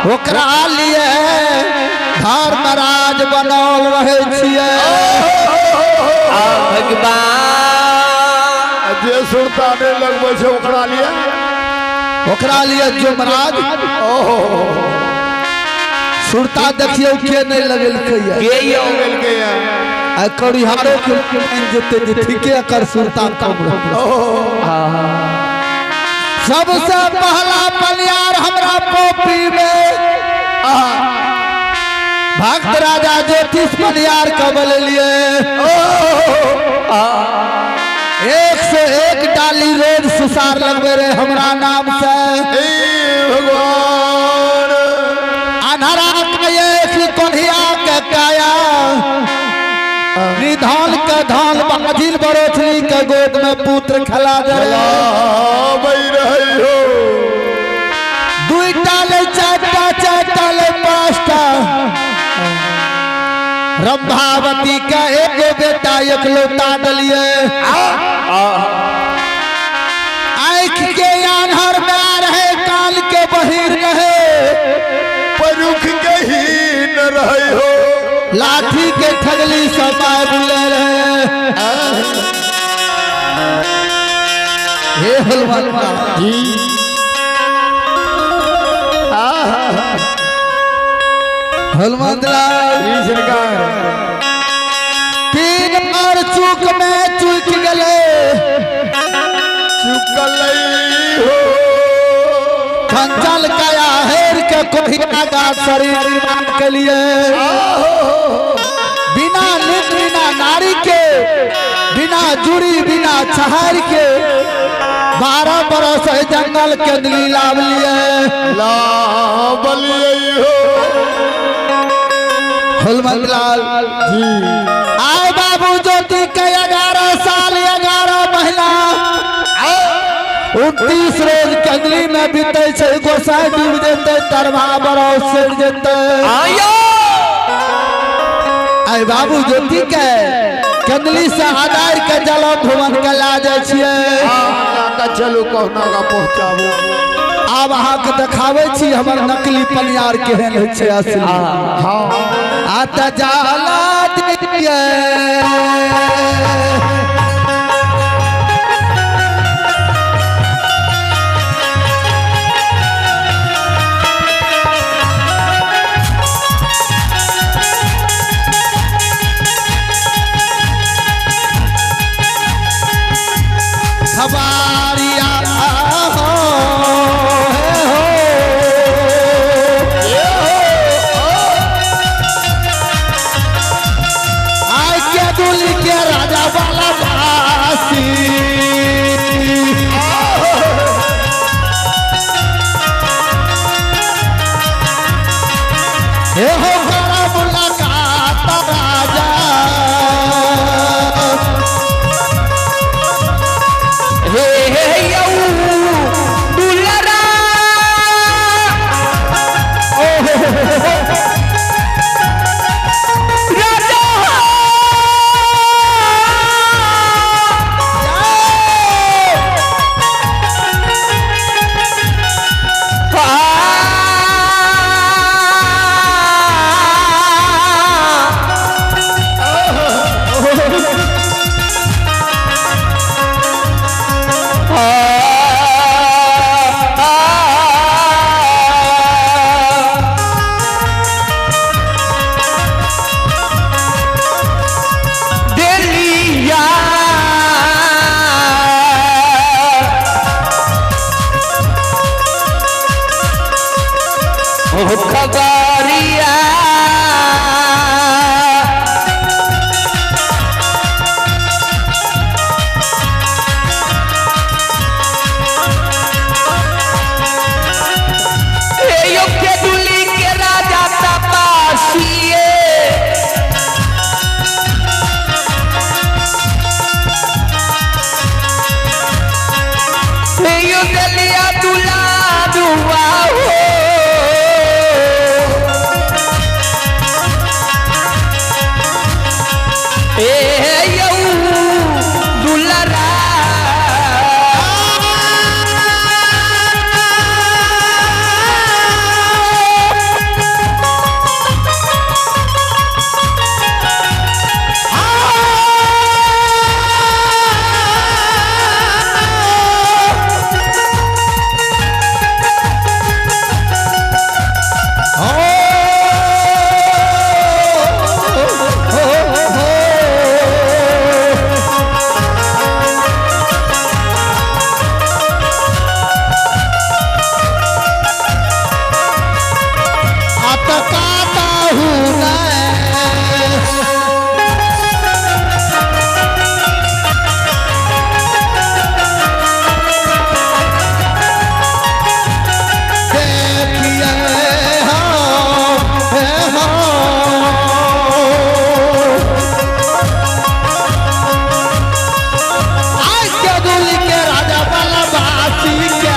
ओकरा लिए धर्मराज बनल रहै छियै। आ भगवान। जे सुरता नहि लगबै छै ओकरा लिए, ओकरा लिए जुमराज। ओहो। सुरता देखियौ के नहि लगेलकै। के यौ? लगेलकै? आ करिहारो के मानि जेतै जे ठीके एकर सुरता कम रहै। सबसे पहला पनियार हमरा कॉपी में भक्त राजा ज्योतिष पनियार के बनेलिए। एक से एक डाली रोज सुसार लगबे रहे हमरा नाम से। हे भगवान। अनहरा के एक कोढ़िया के काया, निधान के धान, बाजिल बरोचनी के गोद में पुत्र खिला दे। आबै रहै हो। दुईटा ले चारिटा, चारिटा ले पांचटा, रंभावती के एगो बेटा एकलौता दलिए। आँख के आन्हर में रहे, कान के बहिर रहे, परुख के ही न रहै हो। लाठी के ठगली सब बुले रहे। हे हलवान जी। हनुमान लाल। जी सरकार। तीन बार चूक में चूक गले। चुकल हो। खंचल काया हेर के कोहिया का शरीर निर्माण के लिए बिना नित बिना नारी के, बिना जुड़ी बिना छहर के 12 बरस एहि जंगल के लीला लिए। लाबलियै हो। हनुमत लाल जी। आए बाबू ज्योति के 11 साल 11 महीना 29 रोज कंजली में बीते छै। गोसाई डूब जेतै, तरवा बरस सड़ जेतै। आयो। आइ बाबू ज्योति के कंदली से आदार के जल भुवन के ला जाइ छियै। का चलू, कहुना का पहुंचाबू। आब अहाँके देखाबै छी हमर नकली पनियार केहन होइ छै असली। हाँ। आ तऽ जाला दियै। खबारिया हो हे हो। आय के दुल के राजा वाला बासी। हे हो बड़ा मुलाकात राजा। हे हे यौ दुलरा। राजा। दिलिया। ओ खबरिया। हे यो के दुली के राजा तपासिए। हे यो दलिया दुला दुआ हो। तऽ कातहु नहि। देखिए हो, हे हो। आइ के दुली के राजा बलवासी के।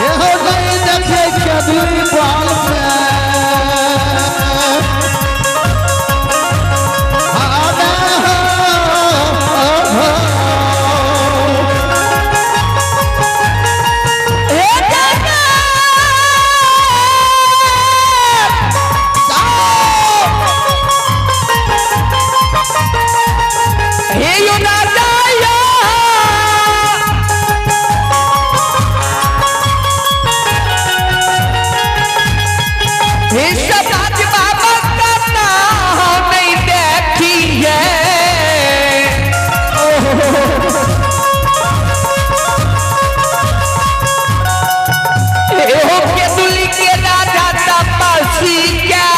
एहो नहीं देखे के दुली बाल में। आवे हो, हो। हे दादा। हे यो राजा यो। हे समाज बाबा का नाम नहीं देखी है। हो के दुली के राजा तपस्वी के।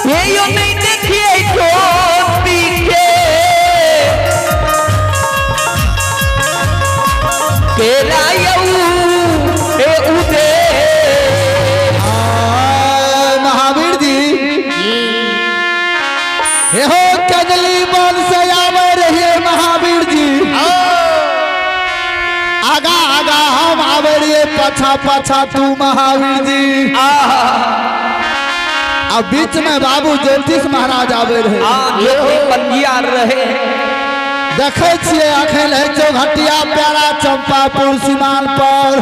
ये यो नहीं देखिए ज्योति के केरा यऊ ए उदे। महावीर जी, एहो कजली बन से आवे रहिए महावीर जी, आगा आगा हम आवे रहिए, पाछा पाछा तू महावीर जी, आ बीच में बाबू ज्योतिष महाराज आवे रहे। आ ज्योति पंजिया रहे। देखे छियै अखन है चौघटिया प्यारा चंपापुर सीमान पर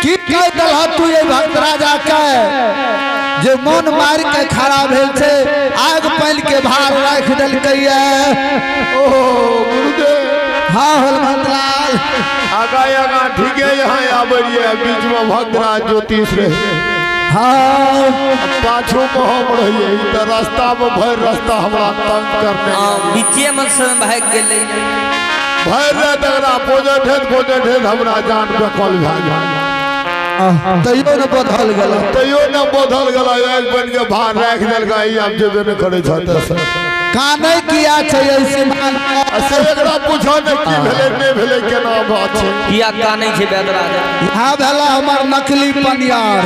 की कह देलह तू ये भक्त राजा के जे मन मार के खड़ा भेल छै, आग पानि के भार राखि देलकैये। ओहो गुरुदेव। हाँ हनुमंतलाल। आगा आगा ठीके यहाँ आबै रहियै, बीच में भक्तराज ज्योतिष रहे। हाँ। पाछू में हम रहियै, ई तऽ रास्ता में भरि रास्ता हमरा तंग करने। बीचे में से भागि गेलै। भरि राति एकरा भोजन ढेर भोजन ढेर हमरा जान बेकल भए गेल। तैयो ने बदल गेल। तैयो ने बदल गेल, आगि पानि के भार राखि देलकै, ई आब जेबे नहि करै छथि। कानै किया छै एहि सीमान आ से एकरा पूछो ने की भेलै नहि भेलै, केना बात छै। किया कानै छै वैद राजा? यहाँ भेला हमर नकली पनियार।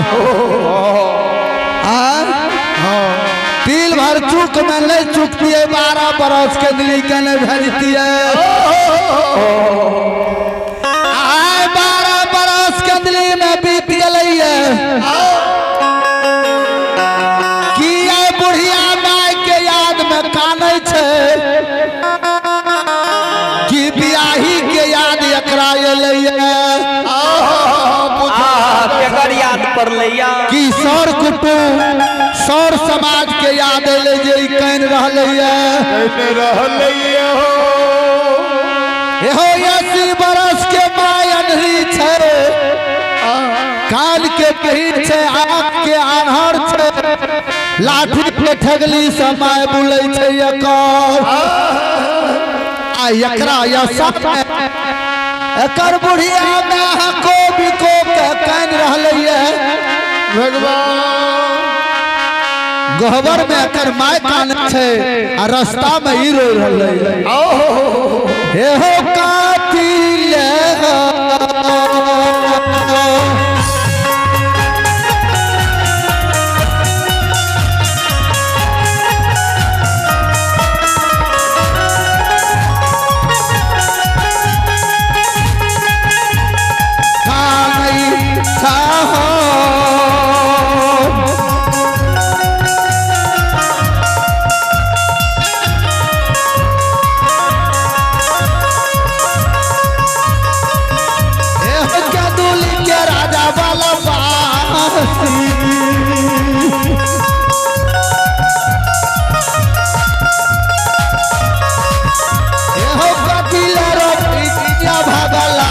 तिल भर चूक में नहीं चुकतिए, 12 बरस के दिली के नहीं भेजतिए। आय 12 बरस के दिली में बीत गलैये कि आय बुढ़िया माय के याद में कानै छै कि बियाही के याद एकरा एलैये। आ केकर याद पड़लै या? कि सर कुटुम सर समाज के याद एलै जे ई कानि रहलैये। कहने रहलैये हो। एहो 80 बरस के माय अन्हरी छै, कान के बहिर छै, आँख के आन्हर छै, लाठी पे ठगली से माय बुलै छै एकर। आ एकरा एकर बुढ़िया माय हको बिको के कानि रहलैये। भगवान गहबर में एकर माय कानै छै आ रास्ता में ई रोइ रहलैये। एहो कातिल कानै छहो। एहो जदुल के राजा बलवासी। एहो कपिल रोपिया भगला।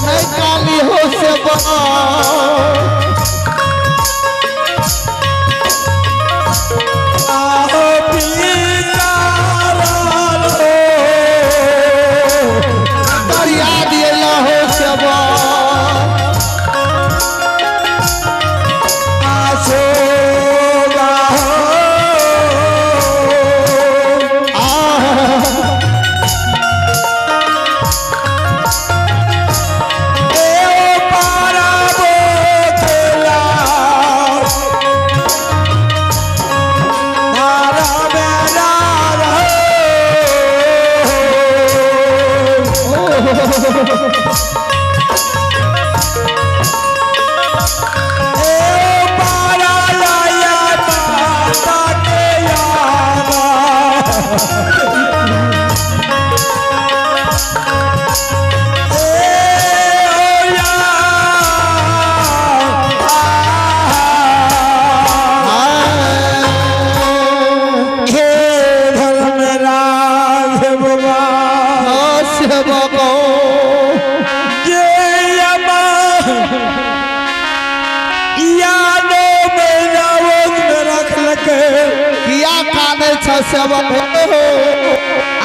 नहि काली हो से दरिया दियल हो से किया कानै छ सेवक हो।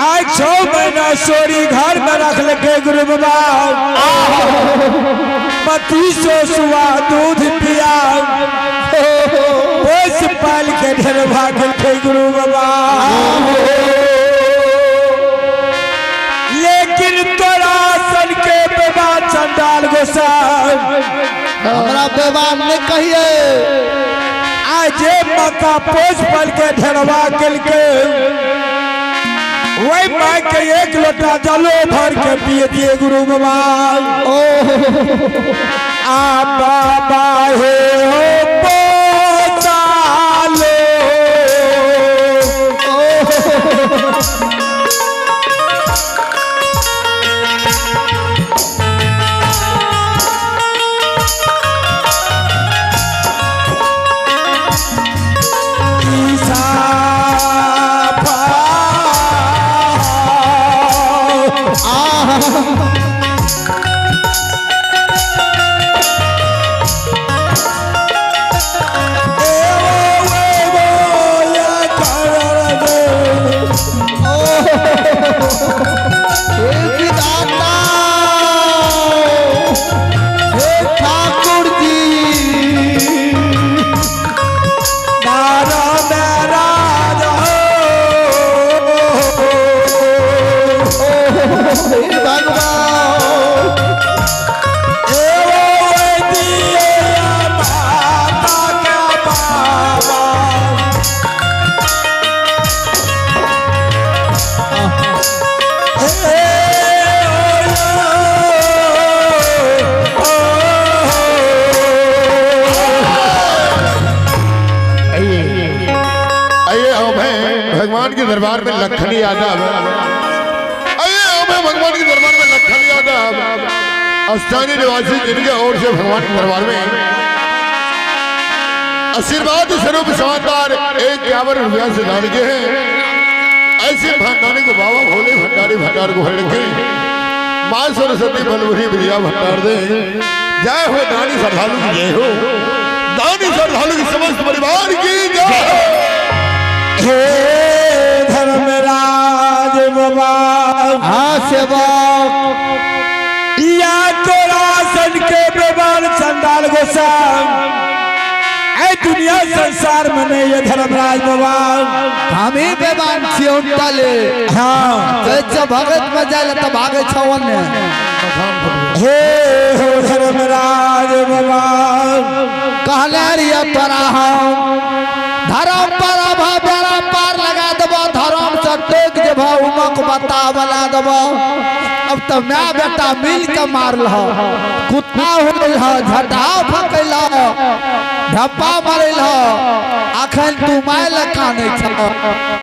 आज 6 महीना सोरी घर में रखलकै गुरु बाबा, 3200 सुआ दूध पिया पोस पाल के ढेर भागल गुरु बाबा। लेकिन तोरा सन के बेबा चंडाल गोसाई, हमरा बेबान नहीं कहिए। आज जे माता पोस पाल के ढेरवा केलकै, वही माँ के एक लोटा जलो भर के पिए दिए गुरु बाबा। ओ आ बाबा हे हो पोतालो। ईसा। आहा। हे विधाता, हे ठाकुर जी, हे भगवान, आइए हम हैं भगवान के दरबार में लखन यादव। आइए हम हैं भगवान के दरबार में लखन यादव, स्थानीय निवासी, जिनके ओर से भगवान के दरबार में आशीर्वाद स्वरूप शानदार 51 रुपया से दान के हैं। ऐसे भंडारी को बाबा भोले भंडारी भंडार को भर रखे, माँ सरस्वती बलबुरी विद्या भंडार दे। जय हो दानी श्रद्धालु की जय हो, दानी श्रद्धालु की समस्त परिवार की जय हो। हे धर्मराज बाबा, हाँ सेवक, या तोरा सन के बेबाल चंडाल गोसाई ऐ दुनिया संसार में नहीं ये धर्मराज बाबा। हम ही बेमान छियै उनटले। हाँ। कहै छै भगत में जाय लए तऽ भागै छौ ओन्ने। हे हो धर्मराज बाबा, कहले रहियै तोरा हम धर्म पर अभा बेड़ा पार लगा देबो, धर्म से टोक देबो, उमक बता बना देबो। अब तऽ my बेटा मिल के मारल ह, कुत्ता होल ह, झटा फकैल ह, ढप्पा मारल ह, अखन तू my लए कानै छह।